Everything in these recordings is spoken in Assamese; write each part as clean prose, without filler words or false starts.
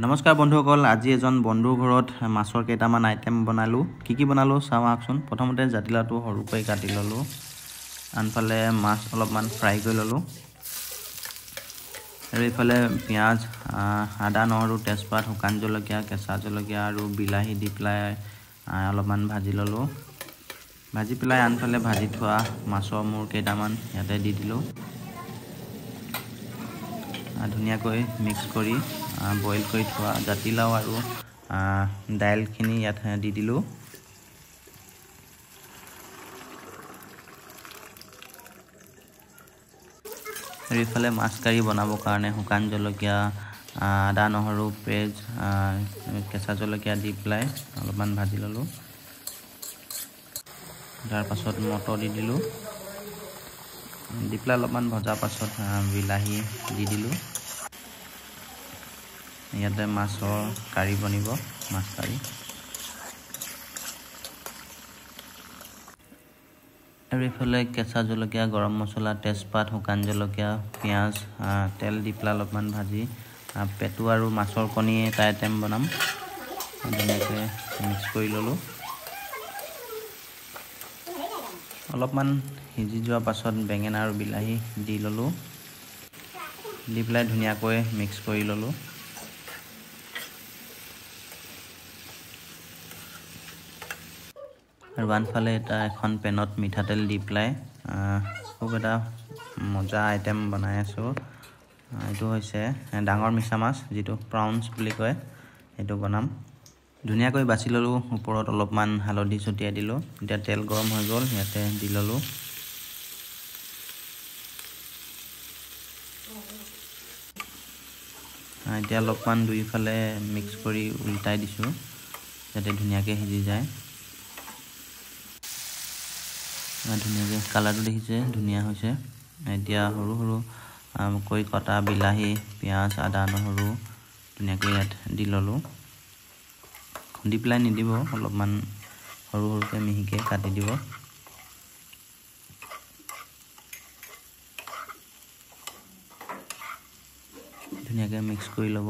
নমস্কাৰ বন্ধুসকল, আজি এজন বন্ধুৰ ঘৰত মাছৰ কেইটামান আইটেম বনালোঁ। কি কি বনালোঁ চাওঁ আহকচোন। প্ৰথমতে জাতিলাওটো সৰুকৈ কাটি ল'লোঁ, আনফালে মাছ অলপমান ফ্ৰাই কৰি ল'লোঁ, আৰু এইফালে পিঁয়াজ, আদা, নহৰু, তেজপাত, শুকান জলকীয়া, কেঁচা জলকীয়া আৰু বিলাহী দি পেলাই অলপমান ভাজি ল'লোঁ। ভাজি পেলাই আনফালে ভাজি থোৱা মাছৰ মূৰ কেইটামান ইয়াতে দি দিলোঁ। ধুনীয়াকৈ মিক্স কৰি বইল কৰি থোৱা জাতিলাও আৰু দাইলখিনি ইয়াত দি দিলোঁ। আৰু ইফালে মাছ কাৰী বনাবৰ কাৰণে শুকান জলকীয়া, আদা, নহৰু, পেঁয়াজ, কেঁচা জলকীয়া দি পেলাই অলপমান ভাজি ল'লোঁ। তাৰপাছত মটৰ দি দিলোঁ। দি পেলাই অলপমান ভজাৰ পাছত বিলাহী দি দিলোঁ। ইয়াতে মাছৰ কাৰী বনিব, মাছ কাৰী। আৰু এইফালে কেঁচা জলকীয়া, গৰম মছলা, তেজপাত, শুকান জলকীয়া, পিঁয়াজ, তেল দি পেলাই অলপমান ভাজি পেটু আৰু মাছৰ কণী এটা আইটেম বনাম। ধুনীয়াকৈ মিক্স কৰি ল'লোঁ। অলপমান সিজি যোৱাৰ পাছত বেঙেনা আৰু বিলাহী দি ল'লোঁ। দি পেলাই ধুনীয়াকৈ মিক্স কৰি ল'লোঁ। আৰু আনফালে এটা এখন পেনত মিঠাতেল দি পেলাই খুব এটা মজা আইটেম বনাই আছোঁ। এইটো হৈছে ডাঙৰ মিছা মাছ, যিটো প্ৰউন্স বুলি কয়, সেইটো বনাম। ধুনীয়াকৈ বাছি ল'লোঁ, ওপৰত অলপমান হালধি ছটিয়াই দিলোঁ। এতিয়া তেল গৰম হৈ গ'ল, ইয়াতে দি ল'লোঁ। এতিয়া অলপমান দুইফালে মিক্স কৰি উল্টাই দিছোঁ, যাতে ধুনীয়াকৈ সিজি যায়। ধুনীয়াকৈ কালাৰটো দেখিছে, ধুনীয়া হৈছে। এতিয়া সৰু সৰু কৈ কটা বিলাহী, পিঁয়াজ, আদা, নহৰু ধুনীয়াকৈ ইয়াত দি ল'লোঁ। খুন্দি পেলাই নিদিব, অলপমান সৰু সৰুকৈ মিহিকৈ কাটি দিব। ধুনীয়াকৈ মিক্স কৰি ল'ব।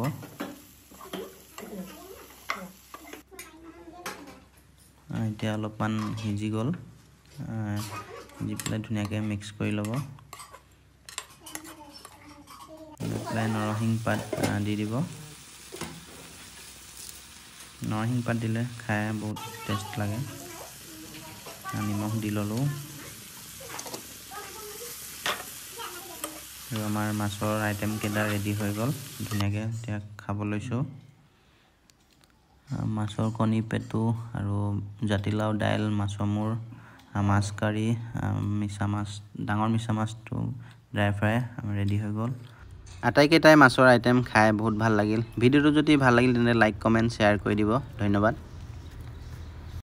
এতিয়া অলপমান সিজি গ'ল, সিজি পেলাই ধুনীয়াকৈ মিক্স কৰি ল'ব। পেলাই নৰসিংহ পাত দি দিব। নৰসিংহ পাত দিলে খাই বহুত টেষ্ট লাগে। নিমখ দি ল'লোঁ। আৰু আমাৰ মাছৰ আইটেম কেইটা ৰেডি হৈ গ'ল। ধুনীয়াকৈ এতিয়া খাব লৈছোঁ। মাছৰ কণী, পেটু আৰু জাতিলাও, দাইল, মাছৰ মূৰ, মাছ কাৰী, মিছা মাছ, ডাঙৰ মিছা মাছটো ড্ৰাই ফ্ৰাই ৰেডি হৈ গ'ল। আটাইকেইটাই মাছৰ আইটেম খাই বহুত ভাল লাগিল। ভিডিঅ'টো যদি ভাল লাগিল তেন্তে লাইক, কমেণ্ট, শ্বেয়াৰ কৰি দিব। ধন্যবাদ।